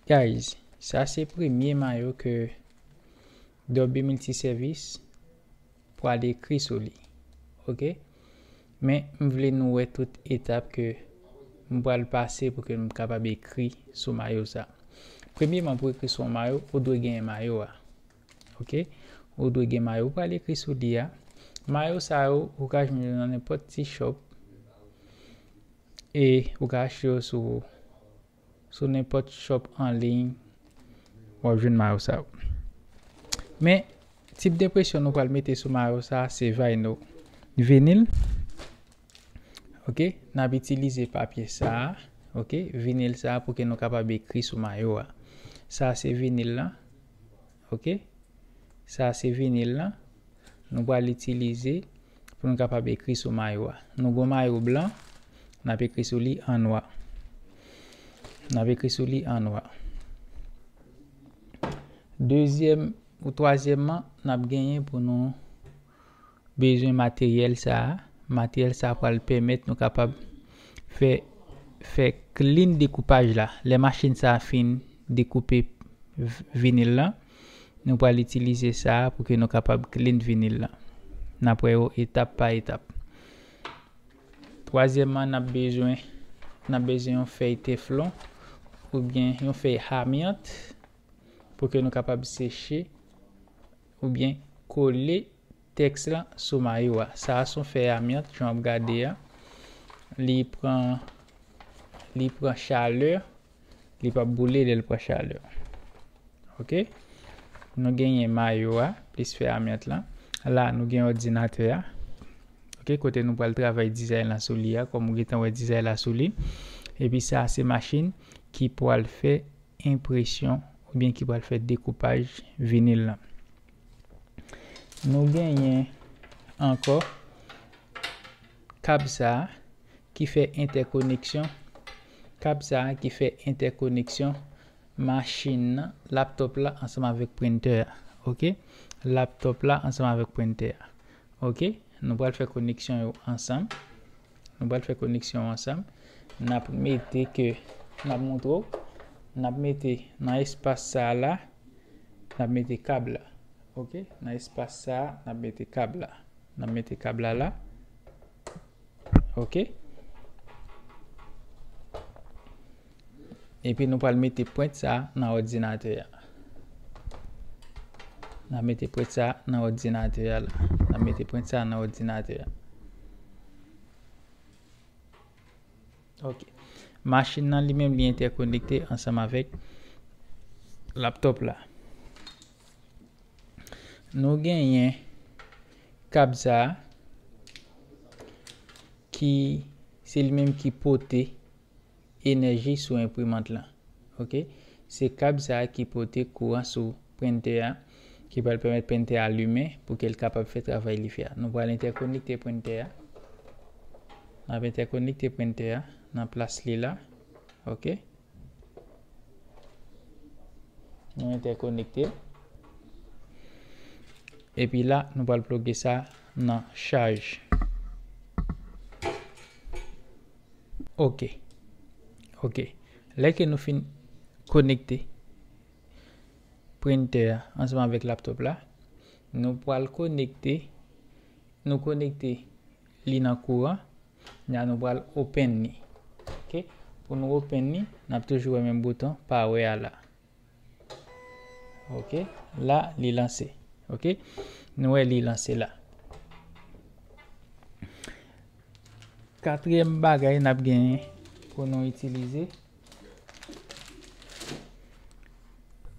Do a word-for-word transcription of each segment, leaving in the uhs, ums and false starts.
Guys, sa se premye mayo ke W Multiservice pral ekri sou li. Ok? Men, m vle nou wè tout etap ke m pral pase pou ke m kapab ekri sou mayo sa. Premyeman, pou ekri sou yon mayo, ou dwe genyen mayo a. Ok? Ou dwe gen mayo ou pral ekri sou li a. Mayo sa yo, ou ka jwenn yo nan nenpòt ti shop. E ou ka achte yo sou, sou nenpòt shop an liy. W ap jwenn mayo sa yo. Men, tip de presyon nou pral mete sou mayo sa, se vinyl. Vinil. Ok? N ap itilize papye sa a. Ok? Vinil sa a pou ke nou kapab ekri sou mayo a. Sa se vinil la. Ok? Sa se vinil la. Nou pral itilize pou nou kapab ekri sou mayo a. Nou gon mayo blan, n ap ekri sou li an nwa. N ap ekri sou li an nwa. Dezyèm ou twazyèmman, n ap genyen pou nou bezwen materyèl sa a. Materyèl sa a pral pèmèt nou kapab fè, fè clean dekoupaj la. Lè machin sa a fin dekoupe v-, vinil la, nou pral itilize sa a pou ke nou kapab clean vinil la. N ap wè yo etap pa etap. Twazyèmman, n ap bezwen, n ap bezwen yon fèy teflon oubyen yon fèy amyant pou ke nou kapab seche oubyen kole tèks la sou mayo a. Sa a se yon fèy amyant, jan w ap gade a. Li pran, li pran chalè, li p ap boule lè l pran chalè. Ok? Nou genyen mayo a, plis fèy amyant la. La, nou gen òdinatè a. Ok, kote nou pral travay dizay la sou li a, kòm ou gentan wè dizay la sou li. Epi sa, se machin ki pral fè enpresyon oubyen ki pral fè dekoupaj vinil la. Nou genyen ankò kab sa a ki fè entèkoneksyon, kab sa a ki fè entèkoneksyon machin nan, laptop la ansanm avèk printè a. Ok? Laptop la ansanm avèk printè a. Ok? Nou pral fè koneksyon yo ansanm. Nou pral fè koneksyon yo ansanm. N ap mete ke, n ap montre w, n ap mete nan espas sa a la, n ap mete kab la. Ok? Nan espas sa a, n ap mete kab la. N ap mete kab la la. Ok? Epi nou pral mete print sa a nan òdinatè a. N ap mete print sa a nan òdinatè a la. N ap mete print sa a nan òdinatè a. Ok. Machin nan li menm li entèkonekte ansanm avèk laptop la. Nou genyen kab sa a ki se li menm ki pote enèji sou enprimant lan. Ok? Se kab sa a ki pote kouran sou printè a, ki pral pèmèt printè a limen pou ke l kapab fè travay li fè a. Nou pral entèkonekte printè a. N ap entèkonekte printè a nan plas li la. Ok? Nou entèkonekte. Epi la, nou pral ploge sa nan chaj. Ok. Ok. Lè ke nou fin konekte printè a ansanm avèk laptop la, nou pral konekte, nou konekte li nan kouran, la nou pral open li. Ok? Pou nou open li, n ap toujou wè menm bouton power a la. Ok? La, li lanse. Ok? Nou wè li lanse la. Katriyèm bagay n ap genyen pou nou itilize,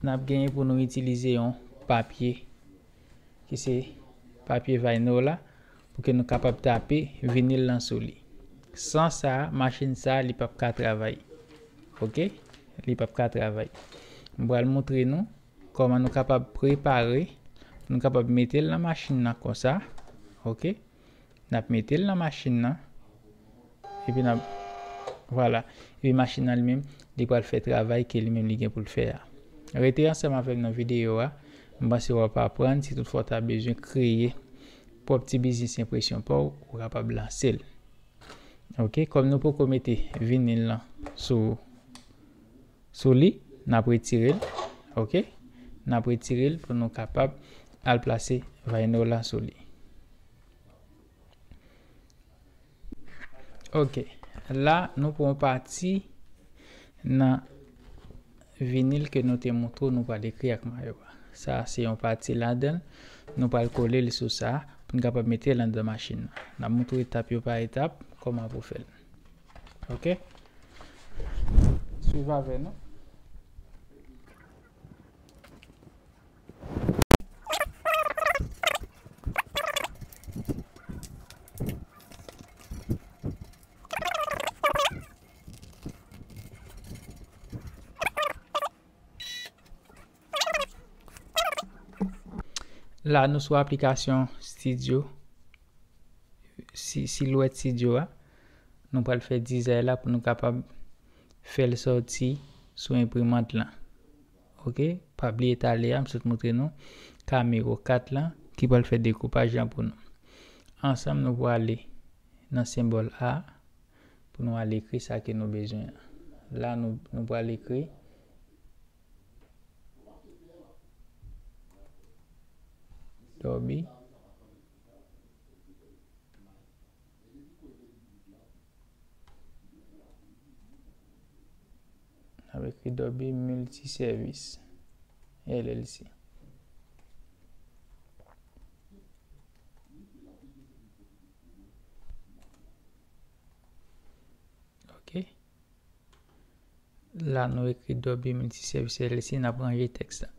n ap genyen pou nou itilize yon papye ki se papye vinyl la, pou ke nou kapab tape vinil lan sou li. San sa, machin sa, li p ap ka travay. Ok? Li p ap ka travay. M pral montre nou kòman nou kapab prepare, nou kapab mete l nan machin nan konsa. Ok? N ap mete l nan machin nan. Epi n ap, vwala. Epi machin nan li menm, li pral fè travay ke li menm li gen pou l fè a. Rete ansanm avè m nan videyo a. M panse w ap aprann. Si toutfwa w ta bezwen kreye pwòp ti biznis enpresyon pa w, ou kapab lanse l. Ok, kòm nou poko mete vinil lan sou, sou li, N ap retire l, oke? N ap retire l pou nou kapab al plase vinyl la sou li. Oke, la nou pran yon pati nan vinil ke nou te montre w nou pral ekri ak mayo a. Sa se yon pati ladan l, nou pral kole l sou sa pou n kapab mete l anndan machin nan. N ap montre w etap yo pa etap kòman pou fè l. Oke? Swiv avè nou. La nou sou aplikasyon Studio, si, Silhouette Studio a. Nou pral fè dizay la pou nou kapab fè l sòti sou enprimant lan. Oke, pa bliye talè a, m sot montre nou kamero kat lan ki pral fè dekoupaj lan pou nou. Ansanm, nou prale nan senbòl A pou nou al ekri sa ke nou bezwen an. La, nou, nou pral ekri Dolby. Avèk Dolby Multiservice L L C. Oke. La, nou ekri Dolby Multiservice L L C, n ap ranje tèks la.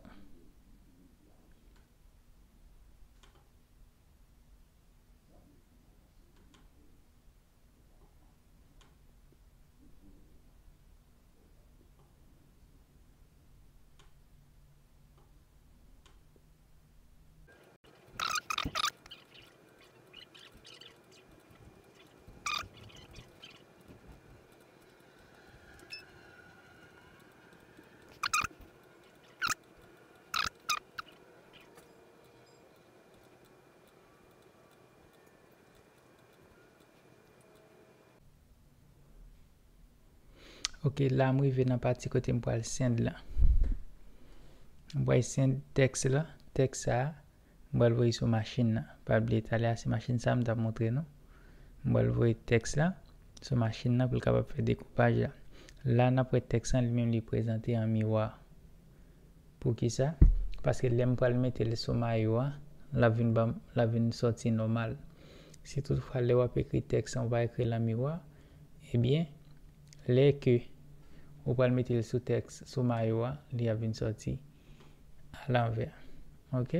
Ok, la m rive nan pati kote m pral send la. M pral send tèks la, tèks sa a, m pral voye sou machin nan. Pa bliye talè a se machin sa a m t ap montre nou. M pral voye tèks la sou machin nan pou l kapab fè dekoupaj la. La n ap wè tèks lan li menm li prezante an miwa. Poukisa? Paske lè m pral mete l sou mayo a, l ap vin ban m, l ap vin sòti nòmal. Si toutfwa lè w ap ekri tèks lan ou pa ekri l an miwa, ebyen, lè ke ou pral mete l sou tèks, sou mayo a, li ap vin sòti alanvè. Ok?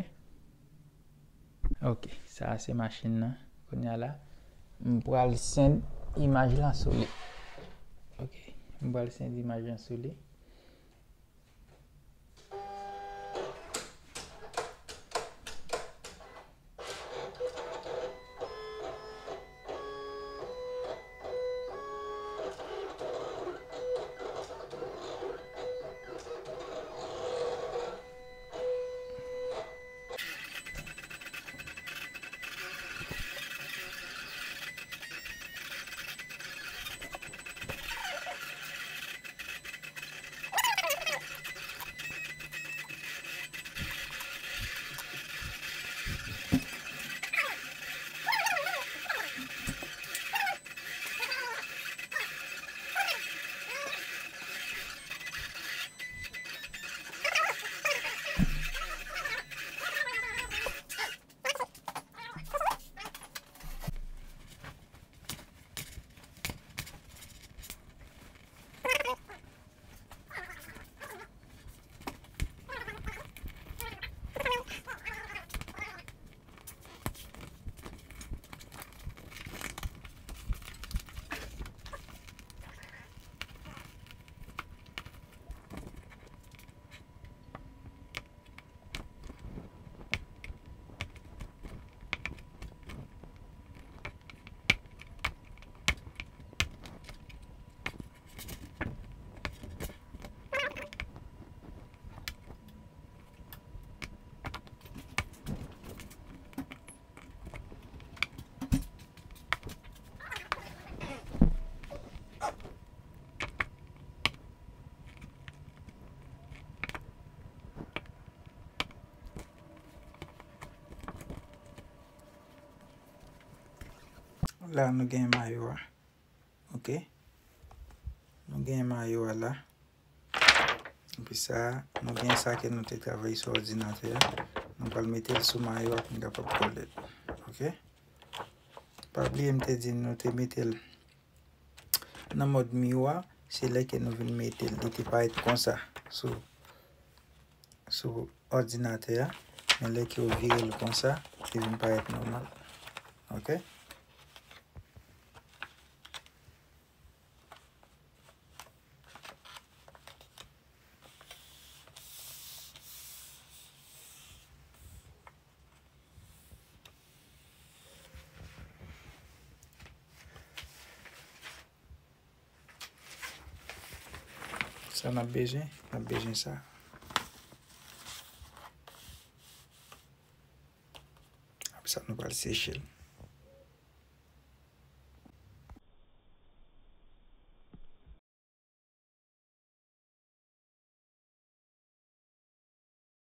Ok, sa a se machin nan. Kounye a la, m pral send imaj lan sou li. Ok, m pral send imaj lan sou li. La nou gen mayo a. Ok. Nou gen mayo a la. Epi sa, nou gen sa ke nou te travay sou òdinatè a. Nou pral mete l sou mayo a pou n kapab kole l. Ok. Pa bliye m te di nou te mete l nan mòd miwa, se lè ke nou vin mete l, li te parèt konsa sou, sou òdinatè a, men lè ke w vire l konsa, li vin parèt nòmal. Ok? Sa n ap bezwen, n ap bezwen sa. Apre sa, nou pral seche l.